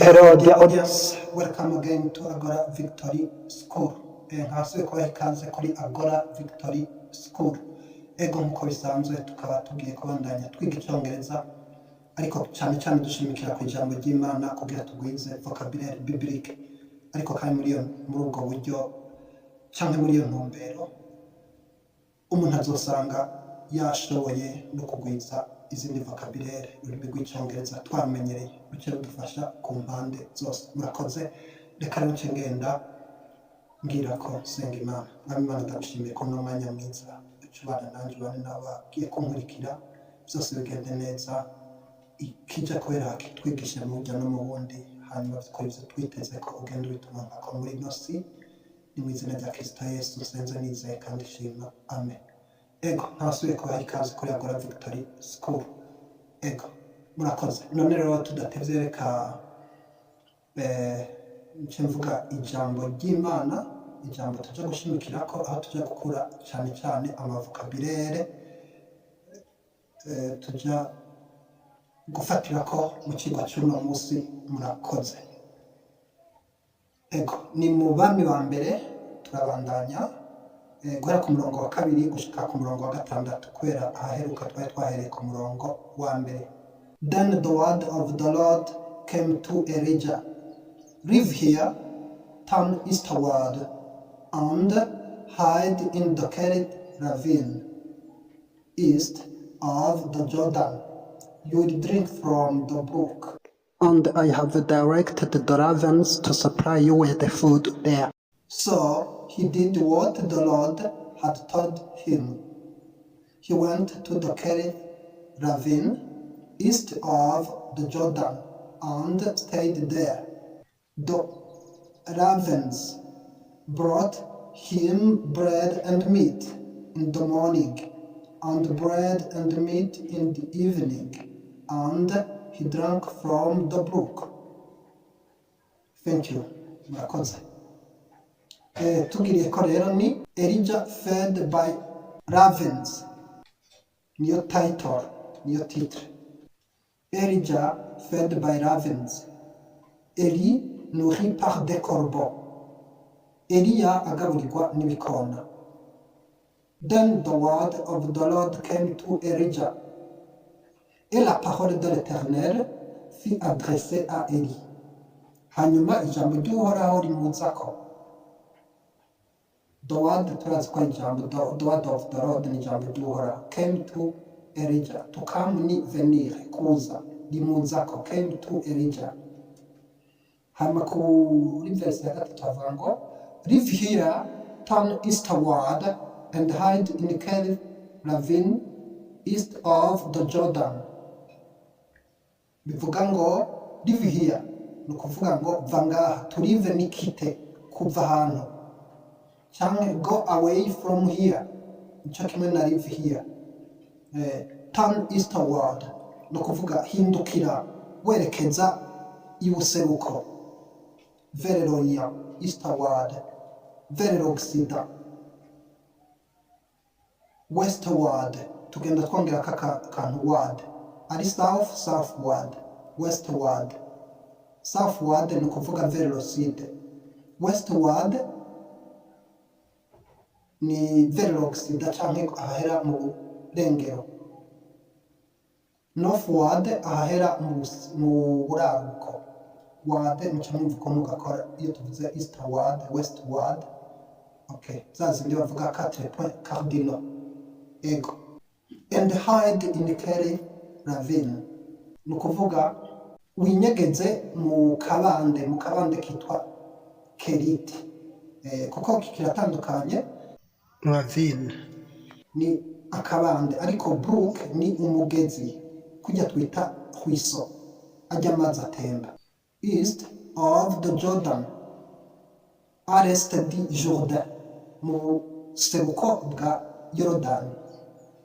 Hello, dear audience. Welcome again to Agora Victory School. Nkasubiye kubaha ikaze kuri Agora Victory School. Ego, nk'uko bisanzwe tukaba tugiye kubandanya twiga Icongereza, ariko cyane cyane dushimikira ku ijambo ry'Imana kugira tugwize vocabulaire biblique. Ariko kandi muri ubwo buryo canke muri iyo ntumbero, umuntu azosanga yashoboye no kugwiza izindi vocabulaire. Ururimi rw'Icongereza twamenyereye ruce rudufasha ku mpande zose. Murakoze. Reka rero nce ngenda mbwira ko senga Imana. Mwami Imana, ndagushimiye ko uno mwanya mwiza uca ubana nanjye, ubane n'abagiye kunkurikira, byose bigende neza. Ikija kubera kitwigishe mu buryo no mu bundi, hanyuma dukora ivyo twiteze ko ugenda ubituma nkako muri ino si. Ni mu izina rya Kristo Yesu nsenze nizeye kandi shima, amen. Ego, nkabasubiye kubaha ikaze kuri Agora Victory School. Ego, murakoze. None rero tudatevye, reka nce mvuga ijambo ry'Imana, ijambo tuja gushimikirako, aho tuja gukura cyane cyane amavocabulaire tuja gufatirako mu cigwa c'uno musi. Murakoze. Ego, ni mu Bami ba Mbere, turabandanya guhera ku murongo wa kabiri gushika ku murongo wa gatandatu, kubera ahaheruka twari twahereye ku murongo wa mbere. Then the word of the Lord came to Elijah: "Leave here, turn eastward and hide in the Kerith ravine east of the Jordan. You will drink from the brook, and I have directed the ravens to supply you with the food there." So he did what the Lord had told him. He went to the Kerith ravine east of the Jordan and stayed there. The ravens brought him bread and meat in the morning, and bread and meat in the evening, and he drank from the brook. Thank you. Murakoze. Tugiriye ko rero ni Elijah fed by ravens. Niyo title, niyo titre. Elijah fed by ravens. Élie nourri par des corbeaux. Eliya agaburirwa n'ibikona. Then the word of the Lord came to Elijah. Et la parole de l'Éternel fut adressée à Élie. Hanyuma ijambo ry'Uhoraho rimuzako. The word, turazi ko ari ijambo, the word of the Lord ni ijambo ry'Uhoraho. Came to Elijah. To come ni venir, kuza. Rimuzako, came to Elijah. Hanyuma kuri verse ya gatatu havuga ngo: "Leave here, turn eastward and hide in Kerith ravine east of the Jordan." Bivuga ngo leave here ni ukuvuga ngo va ngaha. To leave ni quitter, kuva ahantu, cyangwa go away from here, nicyo kimwe na leave here. Turn eastward ni ukuvuga hindukira werekeza ibuseruko, vers l'orient, eastward, vers l'occident, westward. Tugenda twongera aka kantu ward, ari south, southward, westward. Southward ni ukuvuga vers le sud, westward ni vers l'occident canke ahahera mu burengero, northward ahahera mu buraruko. Ward muca mwumva ukuntu gakora iyo tuvuze eastward, westward. Okay, za zindi bavuga quatre points cardinaux. Ego, and hide in Kerith ravine ni ukuvuga winyegeze mu kabande kitwa Keriti, kuko kiratandukanye. Ravine ni akabande, ariko brook ni umugezi, kujya twita ruisseau, ajya amazi atemba. East of the Jordan, à l'est du Jourdain, mu buseruko bwa Yorodani.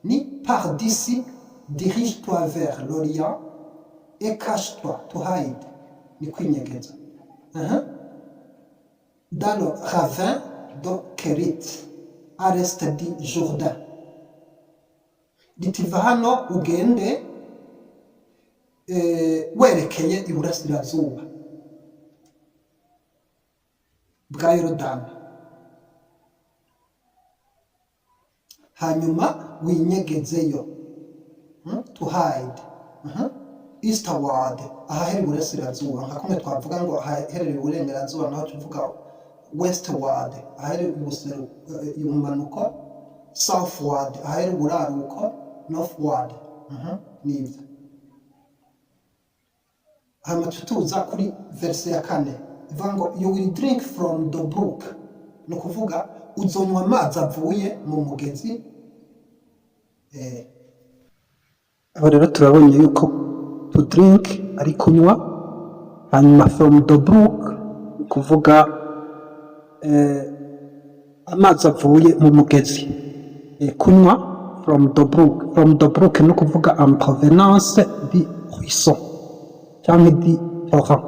Ni par d'ici, dirige-toi vers l'Orient et cache-toi. To hide ni kwinyegeza. Dans le ravin de Kerith à l'est du Jourdain. Riti va hano ugende werekeye iburasirazuba. Bwa Yorodani, hanyuma winyegezeyo. To hide. Eastward, ahahera iburasirazuba, nka kumwe twavuga ngo ahaherereye iburengerazuba, naho tuvuga westward, ahahera ibumanuko, southward, ahahera uburaruko, northward. Nibyo. Hanyuma tuza kuri verse ya kane ivuga ngo "You will drink from the brook", ni ukuvuga uzonywa amazi avuye mu mugezi. Aho rero turabonye yuko to drink ari kunywa, hanyuma from the brook ni ukuvuga amazi avuye mu mugezi. Kunywa from the brook, from the brook ni ukuvuga en provenance du ruisseau cyangwa du torrent.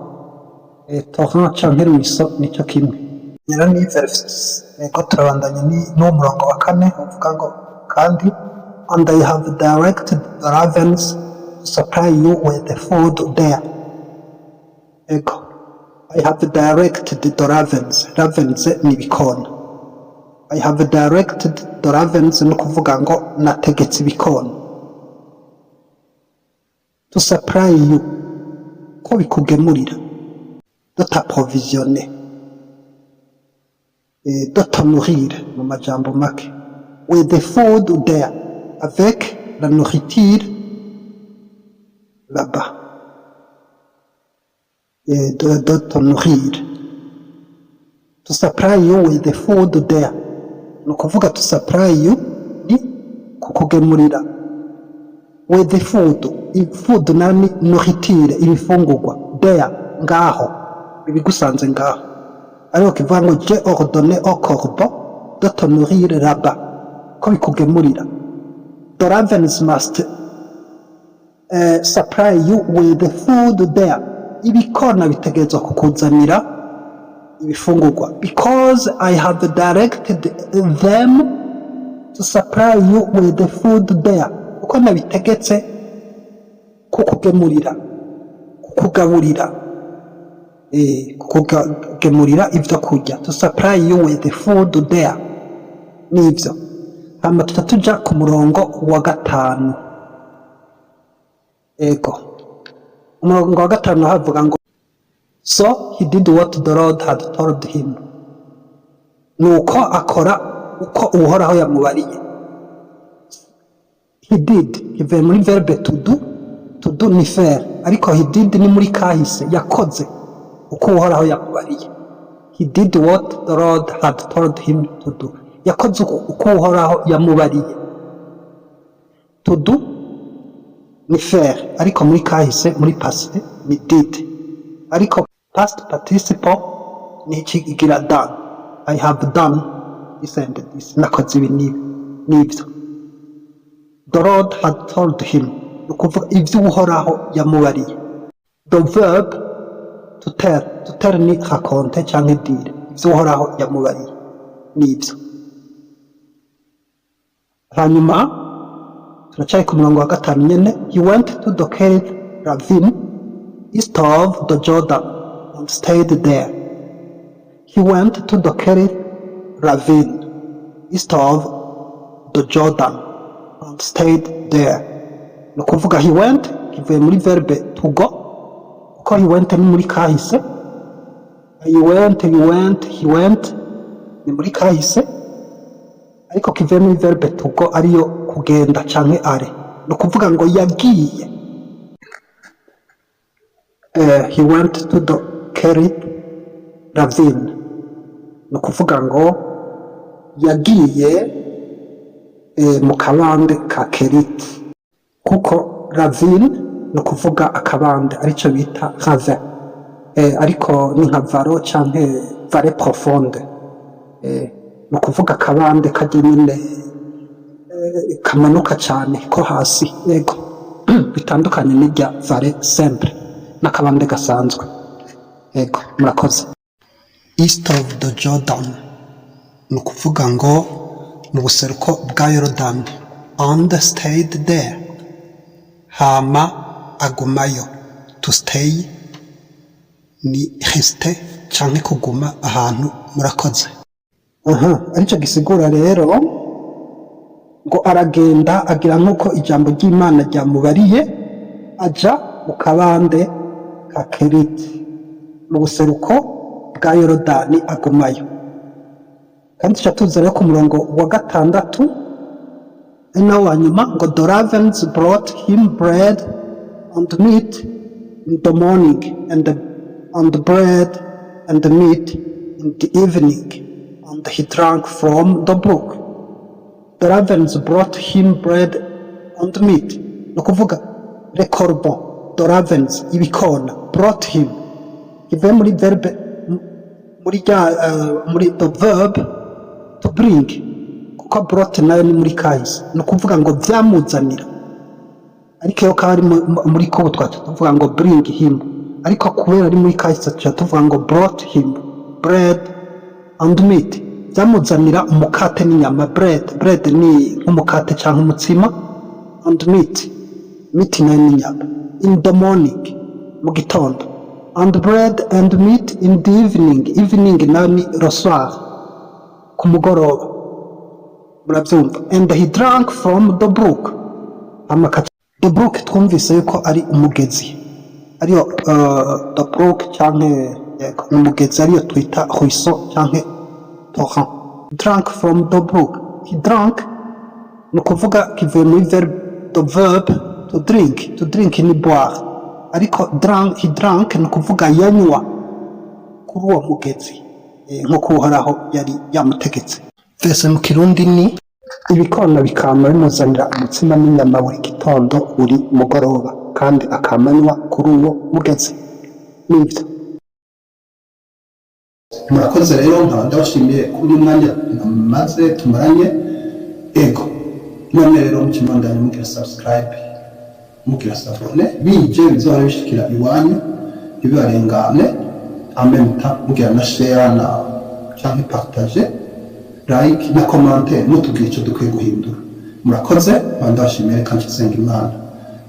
Torrent canke ruisseau nico kimwe. Rero ni verse, yego, turabandanya n'uwo murongo wa kane uvuga ngo kandi "And I have directed the ravens to supply you with the food there." Ego, I have directed the ravens. Ravens ni ibikona. I have directed the ravens ni ukuvuga ngo nategetse ibikona. To supply you, ko bikugemurira. De t'approvisionner. De te nourrir mu majambo make. With the food there. Avec la nourriture là-bas. De te nourrir. To supply you with the food there. Ni ukuvuga to supply you ni kukugemurira. With the food. Food nayo ni nourriture, ibifungurwa. There, ngaho. Ibigusanze ngaho. Ariko kivuga ngo j'ai ordonné au corbeau de te nourrir là-bas. Ko bikugemurira. The ravens must supply you with the food there. Ibikona bitegerezwa kukuzanira ibifungurwa. Because I have directed them to supply you with the food there. Kuko nabitegetse kukugemurira, kukugaburira, kukugemurira ibyo kurya. To supply you with the food there. Nibyo. Hama tuca tuja ku murongo wa gatanu. Ego. Umurongo wa gatanu havuga ngo "So he did what the Lord had told him." Nuko akora uko Uhoraho yamubariye. He did kivuye muri verbe to do. To do ni faire, ariko he did ni muri kahise, yakoze uko Uhoraho yamubariye. He did what the Lord had told him to do. Yakoze uko Uhoraho yamubariye. To do ni faire, ariko muri kahise, muri passé, ni did, ariko past participle ni iki? Igira done. I have done this and this, nakoze ibi n'ibi. Nibyo. The Lord had told him ni ukuvuga ibyo Uhoraho yamubariye. The verb to tell. To tell ni raconter cyangwa dire. Ibyo Uhoraho yamubariye nibyo. Hanyuma turacyari ku murongo wa gatanu nyene. He went to the Kerith ravine east of the Jordan and stayed there. He went to the Kerith ravine east of the Jordan and stayed there. Ni ukuvuga he went kivuye muri verbe to go, kuko he went ni muri kahise. I went, you went, he went ni muri kahise, ariko kivuye muri verbe to go, ariyo kugenda canke aller. Ni ukuvuga ngo yagiye. He went to the Kerith ravine ni ukuvuga ngo yagiye mu kabande ka Keriti, kuko ravine ni ukuvuga akabande, aricyo bita ravin, ariko ni nka vallon canke vallée profonde. Ni ukuvuga akabande kajya nyine kamanuka cyane ko hasi. Yego, bitandukanye n'irya vallée simple n'akabande gasanzwe. Yego, murakoze. East of the Jordan ni ukuvuga ngo mu buseruko bwa Yorodani. And stayed there, hama agumayo. To stay ni rester canke kuguma ahantu Murakoze. Aha aricyo gisigura rero ngo aragenda agira nk'uko ijambo ry'Imana ryamubariye, aja mu kabande ka Keriti mu buseruko bwa Yorodani, agumayo. Kandi tuca tuza rero ku murongo wa gatandatu, ari nawo wa nyuma, ngo "The ravens brought him bread and meat in the morning and the bread and the meat in the evening, and he drank from the brook." The ravens brought him bread and meat, ni ukuvuga les corbeaux, the ravens, ibikona, brought him kivuye muri verbe, muri rya muri the verb to bring, kuko brought nayo ni muri kahise, ni ukuvuga ngo byamuzanira. Ariko iyo kaba ari muri kubu twaca tuvuga ngo bring him, ariko kubera ari muri kahise tuca tuvuga ngo brought him bread and meat, byamuzanira umukate n'inyama. Bread ni nk'umukate cyangwa umutsima, and meat, meat nayo ni inyama, in the morning, mu gitondo, and bread and meat in the evening. Evening nayo ni le soir, ku mugoroba, murabyumva. And he drank from the brook. The brook twumvise yuko ari umugezi, ariyo the brook canke, yego, ni umugezi, ariyo twita ruisseau canke torrent. Drank from the brook, he drank, ni ukuvuga kivuye muri verb, the verb to drink. To drink ni boire, ariko drank, he drank, ni ukuvuga yanywa kuri uwo mugezi, nk'uko Uhoraho yari yamutegetse. Verse mu Kirundi ni: ibikona bikama bimuzanira umutsima n'inyama buri gitondo, buri mugoroba, kandi akamanywa kuri uwo mugezi. Nibyo. Murakoze rero, nkaba ndabashimiye kuri uyu mwanya maze tumaranye. Ego, none rero mukimandanya mugira subscribe, mugira s'abonner, bije bizohora bishikira iwanyu ntibibarengane, en même temps mugira na share na canke partage, like na commentaire, mutubwira icyo dukwiye guhindura. Murakoze, nkaba ndabashimiye. Reka nsenga Imana.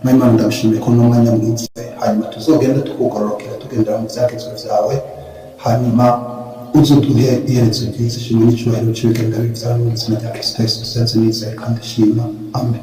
Mwami Imana, ndabashimiye ko n'umwanya mwiza, hanyuma tuzogende tukugororokera, tugendera mu byagezwe byawe, hanyuma uzuduhe iherezo ryiza. Ishimwe n'icyubahiro cy'ibigenda bibyawe mu izina rya Kristo Yesu dusenze nizeye kandi shima. Amen.